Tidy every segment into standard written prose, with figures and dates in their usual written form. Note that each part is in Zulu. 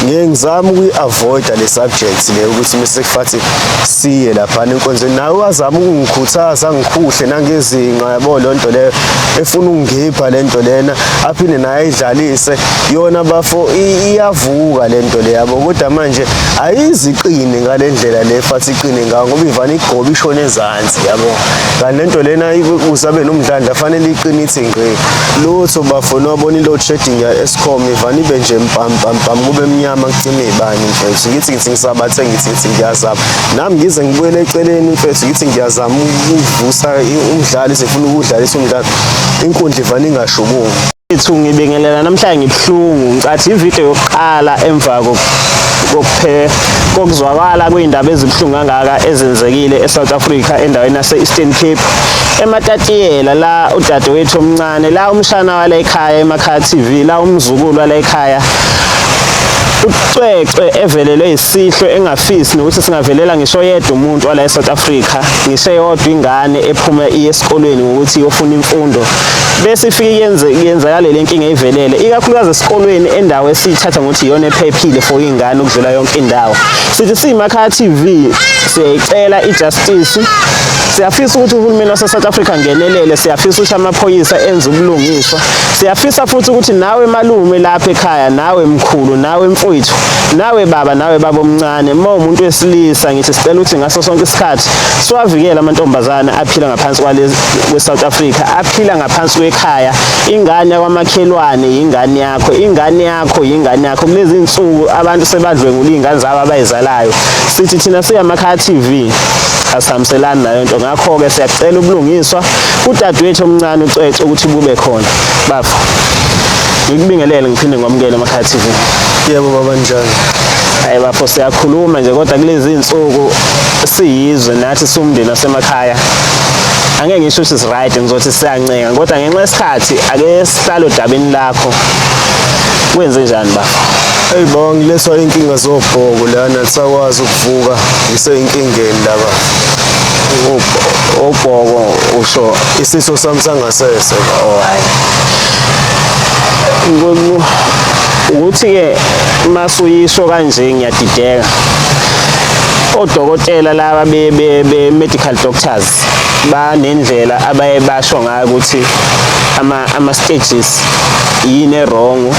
Ngiye ngizame ukuyi-avoida le subject le ukuthi mese kufathi siye laphana enkonzweni. Nawe wazama ukungikhuthaza angikhuhle nangezinqa, yabo leyo nto leyo, efuna ukungipha le nto lena, aphinde naye ayidlalise yona bafo. Iyavuka le nto le, yabo, kodwa manje ayiziqine ngale ndlela le fathi iqine ngayo, ngoba ivane igobe ishone ezansi, yabo. Kanti le nto lena usabe nomdlandla, fanele iqine ithi ngqi. Lutho bafo, nowabona i-load shedding ya-Eskom ivane ibe nje mpam pam pam, kube mnyama, kucime iy'bani mfethu. Ngithi ngisabathe, ngithi ngiyazama nami, ngize ngibuyele eceleni mfethu, ngithi ngiyazama ukuvusa umdlalo, sifuna ukudlalisa umdlalo, inkundla ivane ingashukumi. Ethu, ngibingelela namhlanje. Ngibuhlungu, ngicathi ividiyo yokuqala emva kokuzwakala kwey'ndaba ezibuhlungu kangaka ezenzekile e-South Africa, endaweni yase-Eastern Cape, eMatatiyela, la udadewethu omncane, la umshana wala ekhaya eMakhaya TV, la umzukulu wala ekhaya uCwecwe evelelwe isihlo engafisi nokuthi singavelela ngisho yedwa umuntu wala e-South Africa, ngisho eyodwa ingane ephuma iye esikolweni ngokuthi iyofuna imfundo, bese ifike yenzakale le nkinga eyivelele, ikakhulukazi esikolweni, endawo esiyithatha ngokuthi iyona ephephile for iy'ngane ukudlula yonke indawo. Sithi siyiMakhaya TV siyayicela i-justice. Siyafisa ukuthi uhulumeni wase-South Africa ngenelele. Siyafisa ukuthi amaphoyisa enze ubulungiswa. Siyafisa futhi ukuthi nawe malume lapha ekhaya, nawe mkhulu, nawe mfowethu, nawe baba, nawe baba omncane, uma umuntu wesilisa, ngithi sicela ukuthi ngaso sonke isikhathi siwavikele amantombazane aphila ngaphansi kwale kwe-South Africa, aphila ngaphansi kwekhaya. Ingane yakwamakhelwane yingane yakho, ingane yakho yingane yakho. Kulezi insuku abantu sebadlwengula iy'ngane zabo abayizalayo. Sithi thina siyaMakhaya TV asihambiselani nayo nto. Ngakho-ke siyacela ubulungiswa kudadewethu omncane uCwecwe ukuthi bube khona. Bafo, ngikubingelele ngiphinde ngikwamukele eMakhaya TV. Yebo baba, njani? Hayi bafo, siyakhuluma nje, kodwa kulezi insuku siyizwe nathi siwumndeni wasemakhaya, angeke ngisho ukuthi right, ngizothi siyancenga, kodwa ngenxa yesikhathi ake sihlale odabeni lakho. Kwenze njani bafo? Eyi baba, ngilethwa iy'nkinga zobhoko lana, lisakwazi ukuvuka, ngisey'nkingeni laba. Ubhoko usho? Isiso sami sangasese. Oh hayi, ukuthi-ke masuyisho kanje ngiyadideka. Odokotela laba be-medical doctors banendlela abaye basho ngayo ukuthi ama stages yini e-wrong.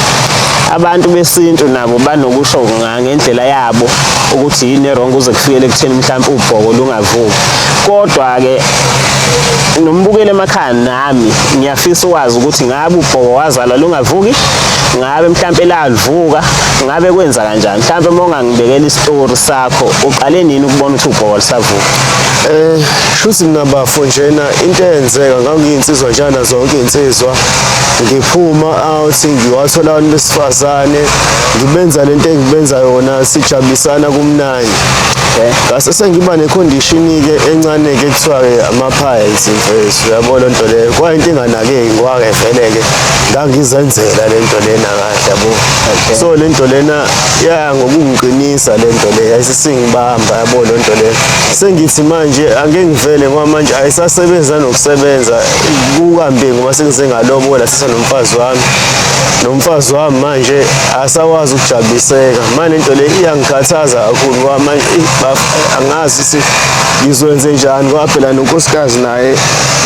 Abantu besintu nabo banokusho ngendlela yabo ukuthi yini e-wrong kuze kufikele ekutheni mhlawumbe ubhoko lungavuki. Kodwa-ke nombukeli emakhaya, nami ngiyafisa ukwazi ukuthi ngabe ubhoko wazalwa lungavuki, ngabe mhlampe lavuka, ngabe kwenza kanjani? Mhlampe uma ungangibekela isitori sakho, uqale nini ukubona ukuthi ubhoko lisavuka? Shuthi mina bafo njena, into eyenzeka, ngangiyinsizwa njana zonke iy'nsizwa, ngiphuma out, ngiwathola abantu besifazane, ngibenza lento engibenza yona, sijabulisana kumnandi. Ngase sengiba ne-condition-ke encane-ke kuthiwa-ke ama-piles mfethu, uyabo loo nto leyo. Kwayinto enganakeki ngoba-ke vele-ke ngangizenzela le nto lena kahle, yabo. So le nto lena ya ngokungiqinisa le nto le yayisingibamba, yabo loo nto leyo. Sengithi manje angeke ngivele ngoba manje ayisasebenzi nanokusebenza, kukambi ngoba sengize ngalobola sisa nomfazi wami. Nomfazi wami manje asakwazi ukujabuliseka. Manje into le iyangikhathaza kakhulu ngoba manje angazi ukuthi ngizwenze njani, ngoba phela nonkosikazi naye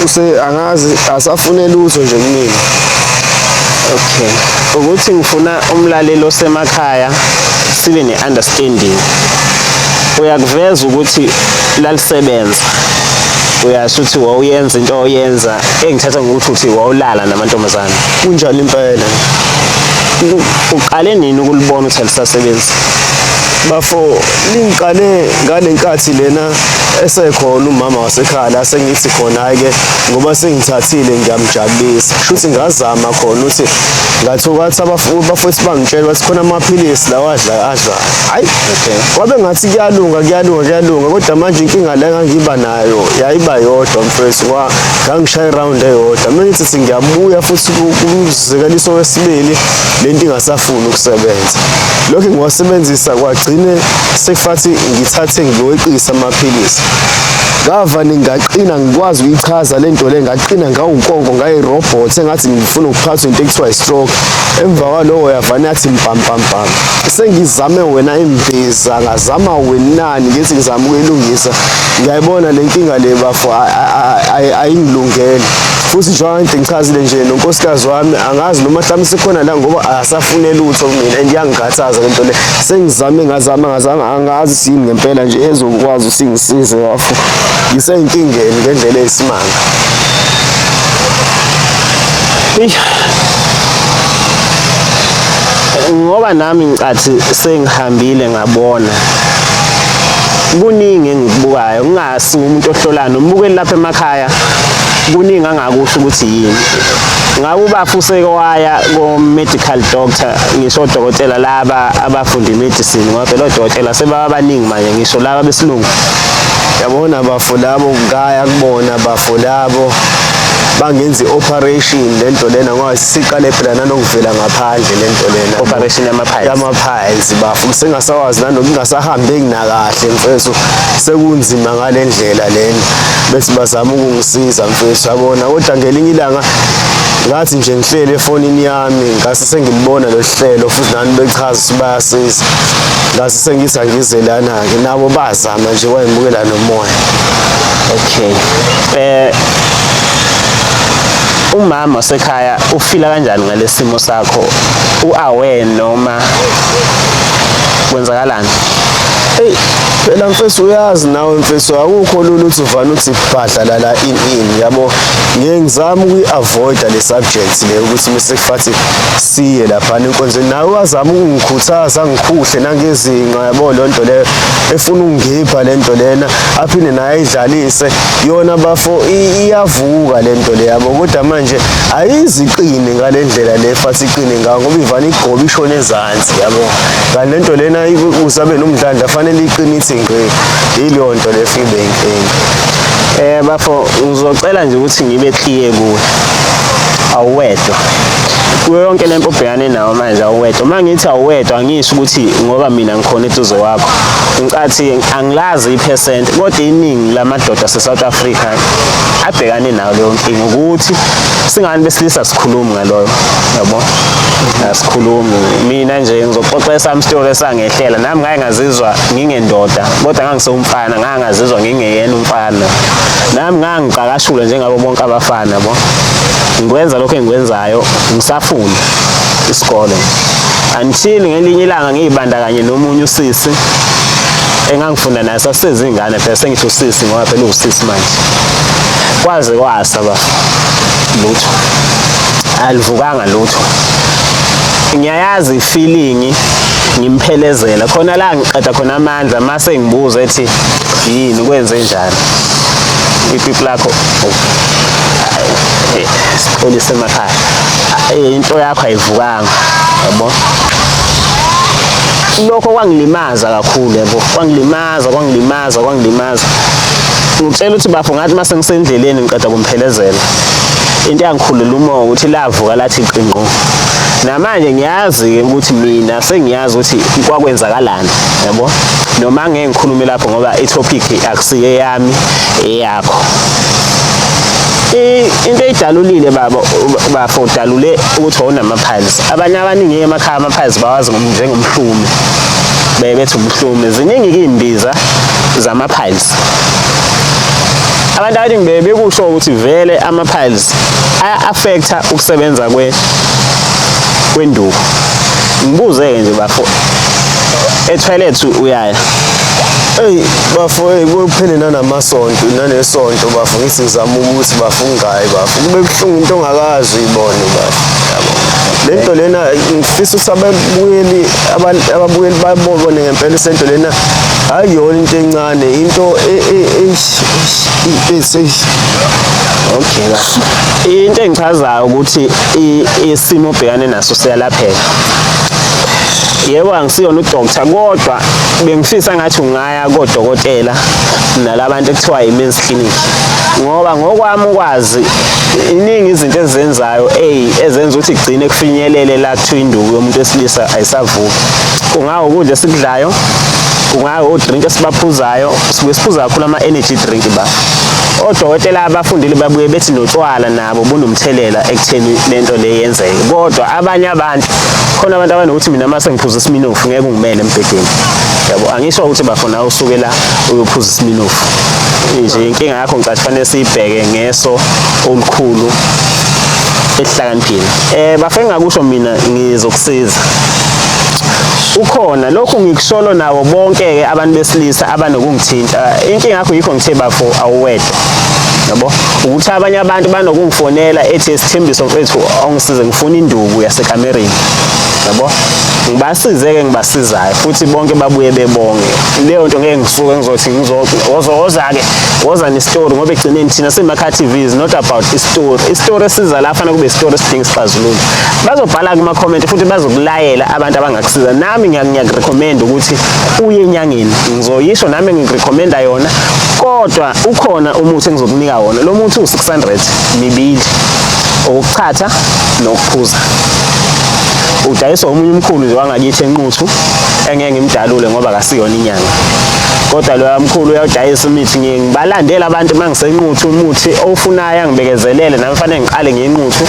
use angazi asafune lutho nje kumina. Okay, ukuthi ngifuna umlaleli osemakhaya sibe ne-understanding. Uyakuveza ukuthi lalisebenza, uyasho ukuthi wawuyenza into oyenza, engithatha ngokuthi uthi wawulala namantombazane. Kunjalo impela. Uqale nini ukulibona ukuthi alisasebenzi? Bafo, lingiqale ngale nkathi lena esekhona umama wasekhaya la, sengithi khona hhayi-ke ngoba sengithathile ngiyamjabulisa. Shuthi ngazama khona ukuthi ngathuka abafowethu bangitshela bathi khona amaphilisi lawa adla adla, hhayi kwabe ngathi kuyalunga, kuyalunga, kuyalunga, kodwa manje inkinga la engangiba nayo yayiba yodwa mfethu, ngoba ngangishaya i-round eyodwa, uma ngithi ngiyabuya futhi kumzekeliso wesibili, le nto ingasafuni ukusebenza. Lokhu ngiwasebenzisa kwagcina Ngigcine sekufathi ngithathe ngiweqisa amaphilisi. Ngavane ngaqina ngikwazi ukuyichaza le nto le, ngaqina ngawunkonko ngayirobot engathi ngifuna ukuphathwa into ekuthiwa i-stroke. Emva kwaloko yavane yathi mpampampam. Sengizame wena imbiza, ngazama wenani ngithi ngizama ukuyilungisa. Ngiyayibona le nkinga le bafo ayingilungele. Futhi njengoba ngide ngichazile nje nonkosikazi wami angazi noma mhlawumbe sekhona la ngoba asafune lutho kumina and iyangikhathaza le nto le. Sengizame ngazama ngazama angazi siyini ngempela nje ezokwazi usingisize bafo. Ngiseyinkingeni ngendlela eyisimanga. Ngoba nami ngicathi sengihambile ngabona kuningi engikubukayo ngingasi umuntu ohlolayo nombukeli lapha emakhaya kuningi angakusho ukuthi yini ngabe ubafu useke waya ko-medical doctor ngisho odokotela laba abafunda i-medicine ngoba phela odokotela sebaba baningi manje ngisho laba besilungu. Yabona bafo labo ngaya kubona bafo labo bangenza i-operation le nto lena ngoba siqale phela nanokuvela ngaphandle le nto lena. Operation yama-piles. Yama-piles bafo sengasawazi nanoku ingasahambeki nakahle mfethu, sekunzima ngale ndlela lena. Bethi bazama ukungisiza mfethu yabona, kodwa ngelinye ilanga ngathi nje ngihleli efonini yami ngase sengilibona lo hlelo futhi nani bechaza ukuthi bayasiza, ngase sengithi angize lana-ke nabo bazama nje wayemukela nomoya. Okay. Umama wasekhaya ufila kanjani ngalesimo sakho? U-aware noma kwenzakalani? Hey, phela mfethu uyazi nawe mfethu akukho lula ukuthi uvane uthi bhadla la in in yabo. Ngeke ngizame ukuyi-avoida le subject le ukuthi mase kufathi siye laphana enkonzweni. Nawe wazama ukungikhuthaza ngikhuhle nangezinqa yabo leyo nto leyo efuna ukungipha le nto lena aphinde naye ayidlalise yona bafo iyavuka le nto le yabo, kodwa manje ayiziqine ngale ndlela le fathi iqine ngayo ngoba ivane igobe ishone ezansi yabo. Kanti le nto lena usabe nomdlandla fanele iqine ithi ngqi, ileyo nto le fike ibe inkinga. Bafo ngizocela nje ukuthi ngibe clear kuwe, awuwedwa kuyo yonke lento obhekane nayo manje, awuwedwa. Uma ngithi awuwedwa angisho ukuthi ngoba mina ngikhona eduze kwakho, ngicathi angilazi i-percent, kodwa iningi lamadoda ase-South Africa abhekane nayo leyo nkinga ukuthi singani besilisa sikhulumi ngaloyo yabo, asikhulumi. Mina nje ngizoxoxa esami story esangehlela nami, ngake ngazizwa ngingendoda kodwa ngangisewumfana, ngake ngazizwa ngingeyena umfana nami, ngangicakashula njengabo bonke abafana yabo. Ngikwenza lokho engikwenzayo ngisafunda isikole until ngelinye ilanga ngiyibandakanye nomunye usisi engangifunda naye, sasizingane phela, sengithi usisi ngoba phela uwusisi manje. Kwaze kwasa bafo, lutho alivukanga lutho. Ngiyayazi ifeeling ngimphelezela khona la ngiqeda khona amandla mase ngibuza ethi yini kwenze njani ipipi lakho, sixolise emakhaya, into yakho ayivukanga yabo. Lokho kwangilimaza kakhulu yabo, kwangilimaza kwangilimaza kwangilimaza. Ngitshela ukuthi bafo ngathi mase ngisendleleni ngiqeda kumphelezela into yangikhulula umoya ukuthi lavuka lathi qinqo. Namanje ngiyazi ukuthi mina sengiyazi ukuthi kwakwenzakalani yabo, noma ngeke ngikhulume lapho ngoba i-topic akusiye yami, eyakho. Into eyidalulile baba bafo, udalule ukuthi wawunama-piles. Abanye abaningi emakhaya ama-piles bawazi njengomhlume, bebethi umhlume. Ziningi-ke iy'mbiza zama-piles. Abantu abaningi bebekusho ukuthi vele ama-piles aya-affect-a ukusebenza kwenduku. Ngibuze-ke nje bafo, e-toilet uyaya? Eyi bafo, eyi kuphele nanamasonto nanesonto bafo, ngithi ngizama ukuthi bafo ungayi bafo, kube buhlungu into ongakazi uyibone bafo yabo. Le nto lena ngifisa ukuthi ababukeli babone ngempela isento lena ayiyona into encane, into Okay bafo. Into engichazayo ukuthi isimo obhekane naso siyalapheka. Yebo angisiyona udoctor, kodwa bengifisa ngathi ungaya kodokotela nalabantu ekuthiwa i-men's clinic, ngoba ngokwami ukwazi iningi izinto ezenzayo ezenza ukuthi kugcine kufinyelele la kuthiwa induku yomuntu wesilisa ayisavuki. Kungawo ukudla esikudlayo, kungawo o-drink esibaphuzayo, sibuye siphuza kakhulu ama-energy drink ba. Odokotela abafundile babuye bethi notshwala nabo bunomthelela ekutheni lento le yenzeke. Kodwa abanye abantu, khona abantu abanokuthi mina uma sengiphuza iSmirnoff ngeke ungimele embhedeni. Yabo, angisho ukuthi bafuna usuke la uyophuza iSmirnoff. Nje inkinga yakho ngicathi fanele siyibheke ngeso olukhulu esihlakaniphile. Bafo, engakusho mina, ngizokusiza. Ukhona lokhu ngikusholo nawo bonke-ke abantu besilisa abanokungithinta. Inkinga yakho yikho ngithe bafo awuwedwa. Yabo, ukuthi abanye abantu banokungifonela ethi, "Sithembiso mfethu, awungisize, ngifuna induku yasekamereni." Yabo, ngibasize-ke, ngibasizayo futhi bonke babuye bebonge leyo nto. Ngeke ngisuke ngizothi woza-ke, woza nestori, ngoba ekugcineni thina siyiMakhaya TV is not about istori. Istori esiza la fanele kube isitori esidinga isixazululo. Bazobhala kuma-comment futhi bazokulayela abantu abangakusiza. Nami ngiyakurecommend ukuthi uye enyangeni, ngizoyisho nami ngikurecommenda yona, kodwa ukhona umuthi engizokunika wona. Lo muthi uwu-600 mibili, ukuchatha nokuphuza. Udayiswa omunye umkhulu nje wangakithi eNquthu, engeke ngimdalule ngoba kasiyona inyanga, kodwa loya mkhulu uyawudayisa imithi. Ngiye ngibalandele abantu uma ngiseNquthu, umuthi owufunayo angibekezelele nami fanele ngiqale ngiyenquthu,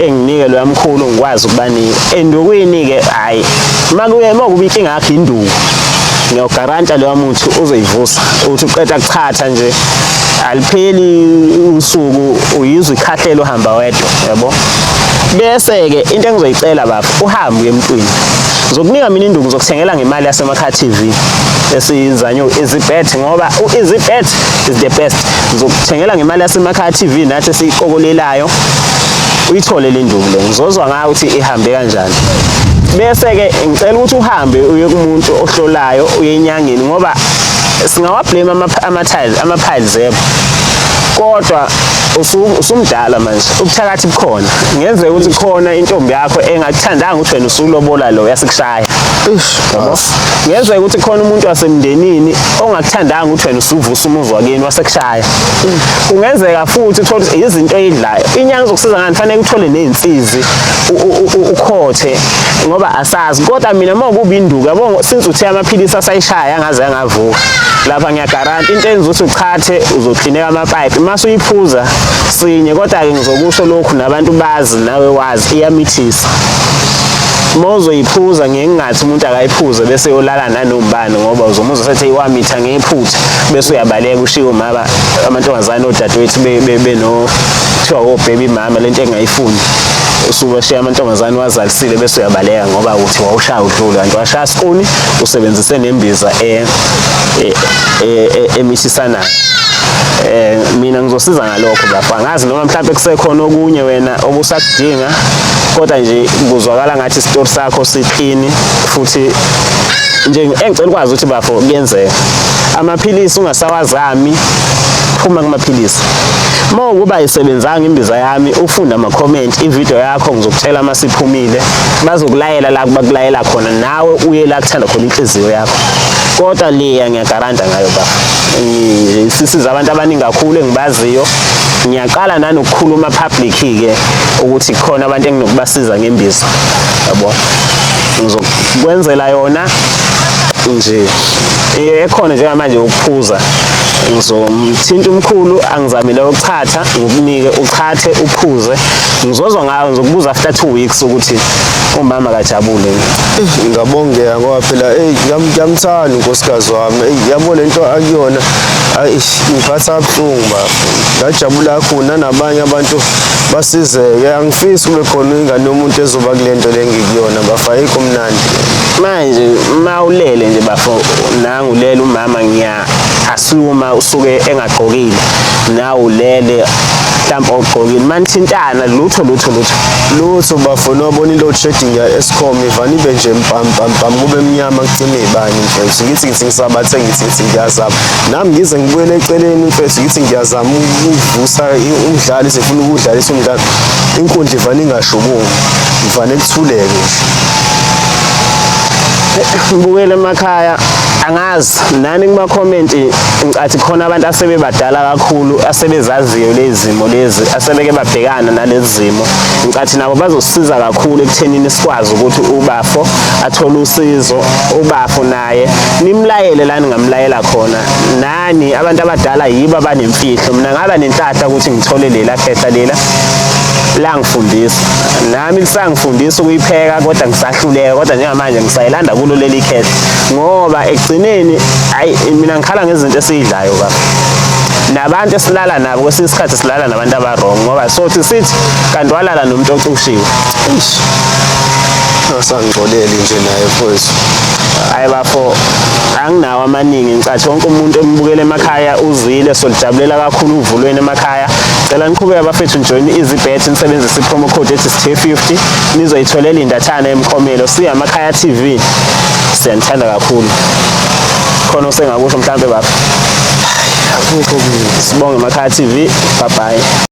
enginike loya mkhulu ngikwazi ukubanika. Endukwini-ke hhayi, uma kuba inkinga yakho induku, ngiyawugaranta loya muthi uzoyivusa. Uthi uqeda kuchatha nje, alipheli usuku uyizwa ikhahlela, uhamba wedwa, yabo. Bese-ke into engizoyicela bafo, uhambe uye emntwini. Ngizokunika mina induku, ngizokuthengela ngemali yaseMakhaya TV esiyinzanyo EasyBet, ngoba u-EasyBet is the best. Ngizokuthengela ngemali yaseMakhaya TV nathi esiyiqokolelayo, uyithole le nduku le, ngizozwa ngayo ukuthi ihambe kanjani. Bese-ke ngicela ukuthi uhambe uye kumuntu ohlolayo, uye enyangeni, ngoba singawablame ama-tiles, ama-piles yebo, kodwa usumdala manje, ubuthakathi bukhona. Kungenzeka ukuthi khona intombi yakho engakuthandanga ukuthi wena usulobola lo, yasikushaya. Yabo, kungenzeka ukuthi khona umuntu wasemndenini ongakuthandanga ukuthi wena usuvusa umuzi wakini, wasekushaya. Kungenzeka futhi uthole ukuthi izinto oyidlayo. Inyanga izokusiza ngani? Fanele uthole ney'nsizi, ukhothe, ngoba asazi. Kodwa mina uma kuba induku, yabo, since uthe amaphilisi asayishaya angaze angavuka lapha, ngiyagaranta into enza ukuthi uchathe, uzoklineka amapayipi mase uyiphuza sinye. Kodwa-ke ngizokusho lokhu nabantu bazi, nawe wazi, iyamithisa uma uzoyiphuza. Ngeke ngingathi umuntu akayiphuze bese uyolala nanombani, ngoba uzomuzwa sethi iwamitha ngephutha, bese uyabaleka ushiye umama, amantombazane, odadewethu beno kuthiwa o-baby mama, lento engayifuni. Usuke amantombazane wazalisile bese uyabaleka ngoba uthi wawushaya udlule, kanti washaya skuni, usebenzise nembiza emithisanayo. Mina ngizosiza ngalokho bafo. Angazi noma mhlawumbe kusekhona okunye wena obusakudinga, kodwa nje kuzwakala ngathi isitori sakho si-clean. Futhi nje engicela ukwazi ukuthi bafo, kuyenzeka amaphilisi ungasawazami, phuma kumaphilisi. Uma ukuba ayisebenzanga imbiza yami, ufunda ama-comment, ividiyo yakho ngizokutshela uma siphumile, bazokulayela la bakulayela khona, nawe uye la kuthanda khona inhliziyo yakho. Kodwa leya ngiyagaranta ngayo bafo, sisiza abantu abaningi kakhulu engibaziyo. Ngiyaqala nanokukhuluma public-ke ukuthi khona abantu enginokubasiza ngembiza, yabo. Ngizokwenzela yona nje ekhona njengamanje ukuphuza. Ngizomthinta umkhulu angizamile ukuchatha, ngikunike uchathe uphuze, ngizozwa ngayo. Ngizokubuza after 2 weeks ukuthi umama kajabule. Ngingabongeka ngoba phela eyi, ngiyamthanda unkosikazi wami. Eyi, yabo, lento akuyona, ayi, ngiphatha kabuhlungu bafo. Ngajabula kakhulu nanabanye abantu basizeke. Angifisi kube khona ingane yomuntu ezoba kule nto le ngikuyona bafo, ayikho mnandi. Manje uma ulele nje bafo, nangu ulele umama, ngiya assume usuke engagqokile, nawe ulele mhlawumbe awugqokile, manithintana, lutho lutho lutho? Lutho bafo. Nobona i-load shedding ya-Eskom ivane ibe nje mpam pam pam, kube mnyama, kucime iy'bani mfethu. Ngithi ngisabathe, ngithi ngiyazama nami, ngize ngibuyele eceleni mfethu, ngithi ngiyazama ukuvusa umdlalo, sifuna ukudlalisa umdlalo, inkundla ivane ingashukumi, ivane kuthuleke nje. Ngibukele emakhaya. Angazi nani kuma-comment, ngicathi khona abantu asebebadala kakhulu asebezaziyo lezi zimo lezi, asebeke babhekana nalezi zimo. Ngicathi nabo bazosisiza kakhulu ekuthenini sikwazi ukuthi ubafo athole usizo. Ubafo naye nimlayele la ningamlayela khona. Nani abantu abadala yibo abanemfihlo. Mina ngaba nenhlahla ukuthi ngithole lela khehla lela langifundisa, nami lisangifundisa ukuyipheka, kodwa ngisahluleka. Kodwa njengamanje ngisayilanda kulo leli khehla, ngoba ekugcineni, hayi, mina ngikhala ngezinto esiyidlayo baba, nabantu esilala nabo. Kwesinye isikhathi silala nabantu aba-wrong, ngoba sothi sithi kanti walala nomuntu ocushiwe. Eish. Asangixoleli nje naye, mfowethu. Hayi bafo, anginawo amaningi. Ngicathi wonke umuntu embukele emakhaya uzwile. Solijabulela kakhulu uvulweni emakhaya. Cela niqhubeke bafethu, nijoyine Easybet, nisebenzise i-promo code ethi Sithe50, nizoyitholela indathana emkhomelo. Siya Amakhaya TV, siyanithanda kakhulu. Khona osengakusho mhlambe, baba? Akukho kumina. Sibonge, Emakhaya TV. Bye bye.